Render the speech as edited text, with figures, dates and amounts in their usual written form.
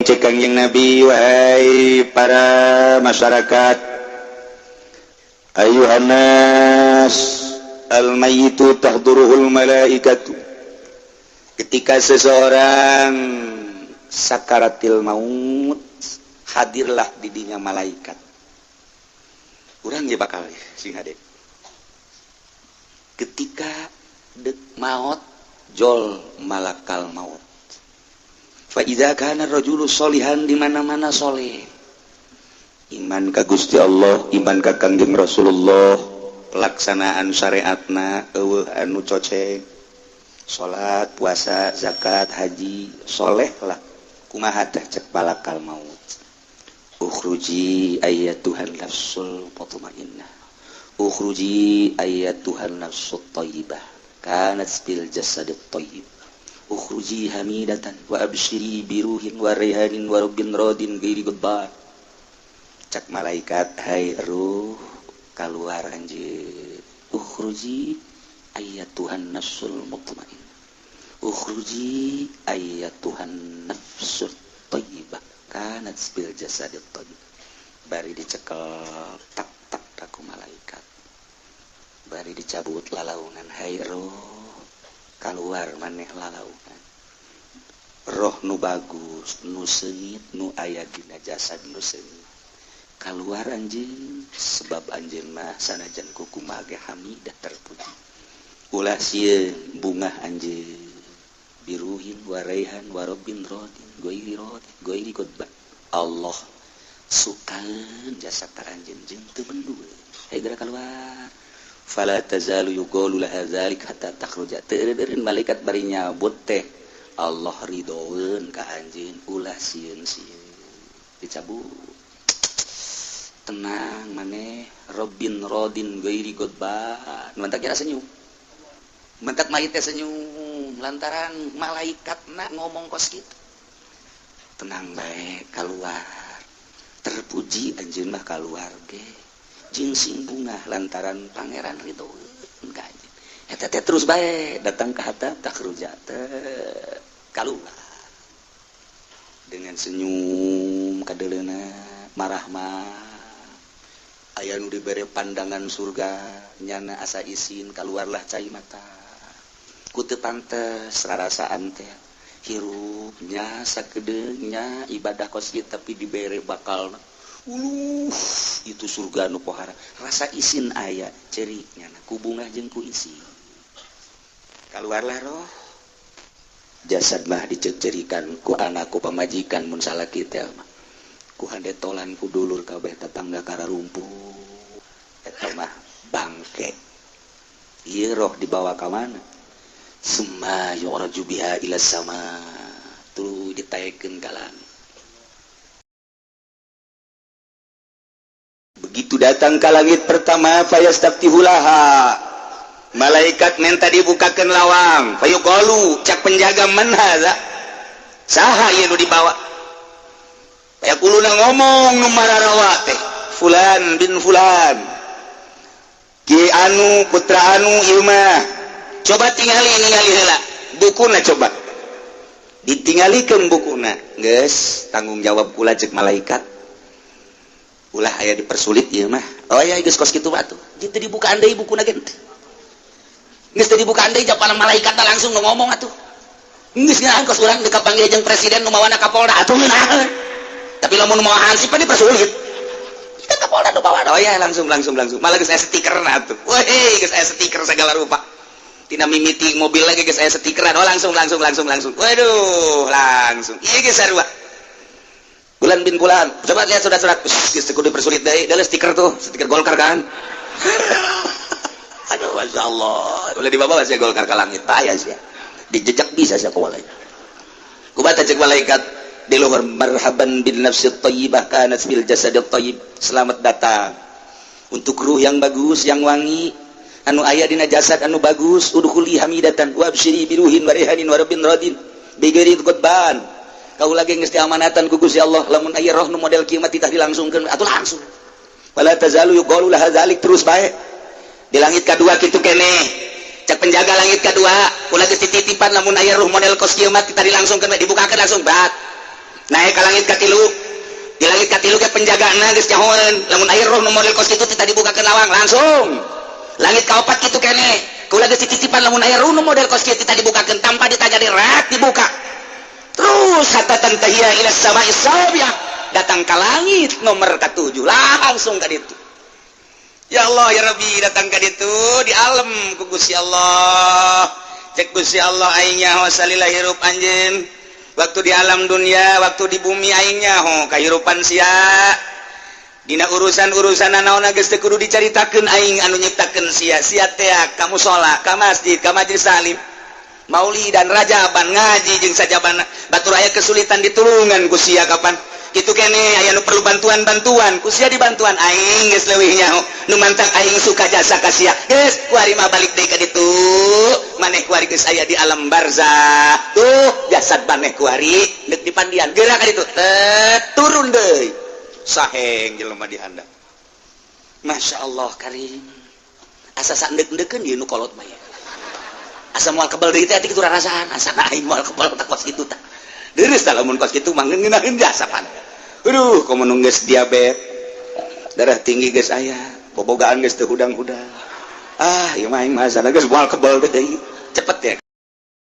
Cek Kangjeng Nabi, wahai para masyarakat, ayuhannas, al mayyitu tahduruhul malaikatu. Ketika seseorang sakaratil maut, hadirlah didinya malaikat. Urang ge bakal sing hade ketika dek maut, jol malakal maut. Fa idza kana rajulu sholihan, di mana-mana soleh, iman ka Gusti Allah, iman ka Kangjeng Rasulullah, pelaksanaan syariatna euweuh anu coceng, salat, puasa, zakat, haji, soleh lah, kumaha teh cek malakal maut? Ukhruji ayyatuhan nafsul mutmainnah, ukhruji ayyatuhan nafsut thayyibah, kanat bil jasadit thayyib, ukhruji hamidatan wa absyiri biruhin wa raihanin wa rabbin radin ghairi ghadban. Cak malaikat, hai ruh, keluar anjeun. Ukhruji ayyatuhan nafsul mutmainnah, ukhruji ayyatuhan nafsut thayyibah, kanat bil jasadit thayyib. Bari dicekel tak tak ku malaikat, bari dicabut lalaunan. Hai roh, keluar maneh lalaunan, roh nu bagus, nu seungit, nu aya dina jasad nu seungit, keluar anjeun, sebab anjeun mah sanajan kukumaha ge hamidah, terpuji. Ulah sieun, bungah anjeun, biruhin wa raihan wa rabbin radin ghairi radin ghairi ghadban. Allah sukaeun jasa anjeun jeung teu mendua. Hey, geura keluar. Fala tazalu yuqalu laha dzalik hatta takhruja. Teu eureun malaikat bari nyabut teh, Allah ridhoeun ka anjeun, ulah sieun-sieun. Dicabut, tenang maneh, Robbin rodin ghairi ghadban. Mantak kira senyum, mentak mayit teh senyum lantaran malaikat nak ngomong kos gitu, tenang bae, keluar, terpuji anjeun mah, keluar ge jeung sing bungah lantaran Pangeran ridho ka anjeun. Eta teh terus bae datang ke hatta takhruja teh, keluar dengan senyum kadeleuna marahmah. Aya nu dibere pandangan surga, nyana asa isin, keluarlah cai mata ku teu pantes rarasaan teh hirupnya sakedeungnya ibadah kos kieu, tapi dibere bakal uluh itu surga nu pohara. Rasa isin aya, cerik nyana ku bungah jeung ku isin. Keluarlah roh, jasad mah dicecerikan ku anak, ku pamajikan mun salaki teh mah, ku handetolan, ku dulur kabeh, tetangga kararumpuh. Eta mah bangke. Ieu roh dibawa ka mana? Summa yu'raju biha ila sama, tuluy ditaekeun ka langit. Begitu datang ke langit pertama, fayastaftihu laha, malaikat minta dibukakan lawang. Fayuqalu, cak penjaga, man hadza, saha ieu nu dibawa? Fayaquluna, ngomong nu mararawa teh, fulan bin fulan, ki anu putra anu ieu mah. Coba tingali, ningali heula bukuna, coba ditinggalikeun bukuna. Geus tanggung jawab kula, cek malaikat, ulah aya dipersulit ieu mah. Oh ya, geus kos kitu atuh. Gitu dibukaan deui bukuna ge, geus teu dibukaan deui, japan malaikat langsung nu ngomong atuh. Geus ngeunaheun kos urang deuk kapanggih jeung presiden, nu mawana Kapolda atuh ngeunaheun. Tapi lamun mawa hansip dipersulit kita. Kapolda nu mawana, oh ya, langsung langsung langsung, malah geus aya stiker atuh. Weh, geus aya stiker segala rupa, tina mimiti mobil lagi geus aya stikeran. Oh, langsung langsung langsung langsung, waduh, langsung ieu geus sarua. Bulan bin bulan, coba lihat surat-surat. Geus kudu dipersulit deui, da stiker tuh, stiker Golkar kan. Aduh, masya Allah, boleh dibawa sih Golkar ke langit, bahaya sih ya. Dijejak bisa sih aku. Kumaha cek malaikat di luhur? Marhaban bin nafsi thayyibah, kanat bil jasadit thayyib. Selamat datang untuk ruh yang bagus, yang wangi, anu aya dina jasad anu bagus. Udkhuli hamidatan wa absyiri biruhin wa rihanin wa rabbin radin bighairi ghadban. Kau lagi geus diamanatan ku Gusti Allah, lamun aya roh nu model kieu mah titah dilangsungkeun atuh langsung. Wala tazalu yuqalu laha dzalik, terus bae. Di langit kadua kitu keneh. Cek penjaga langit kadua, ulah geus dititipan, lamun aya ruh model kos kieu mah titah dilangsungkeun, dibukakeun langsung bat. Naik. ka langit katilu. Di langit katilu ge penjagana geus nyahoeun lamun aya roh nu model kos kitu teh dibukakeun lawang langsung. Langit kaopat kitu keneh, kula geus titipan, lamun aya roh nu model kos kitu teh dibukakeun tanpa ditanya, rat dibuka terus hatta tantahiya ila samai sabiah, datang ke langit nomor ketujuh, langsung ka ditu. Ya Allah, ya Rabbi, datang ka ditu di alam ku Gusti Allah. Cek Gusti Allah, "Aing nyaho salila hirup anjeun waktu di alam dunia, waktu di bumi. Aing nyaho kahirupan sia dina urusan-urusan naon geus teu kudu dicaritakeun. Aing anu nyiptakeun sia. Sia teh ka musala, ka masjid, ka majelis taklim, maulidan, rajaban, ngaji jeung sajabana. Batur aya kesulitan ditulungan ku sia. Kapan kitu kene aya nu perlu bantuan-bantuan, ku sia dibantuan. Aing geus leuwih nyaho, nu mantak aing suka jasa ka sia. Geus, kuari mah balik deui ka ditu. Maneh kuari geus aya di alam barzah. Tuh jasad maneh kuari deuk dipandian. Geura ka ditu." Tet, turun deui, saheng jelema di handap. Masya Allah karim, asa sandek-ndekeun ieu nu kolot mah ya. Asa moal kebal deui teh kitu rarasaan. Asa aing moal kebal tak kos kitu tah. Deureuh tah lamun kos kitu mah ngeunaheun jasa pan. Aduh, komo nu geus diabet, darah tinggi geus aya, bobogaan geus teu hudang-hudang. Ah, ieu mah aing mah asana geus moal kebal deui. Cepet ya.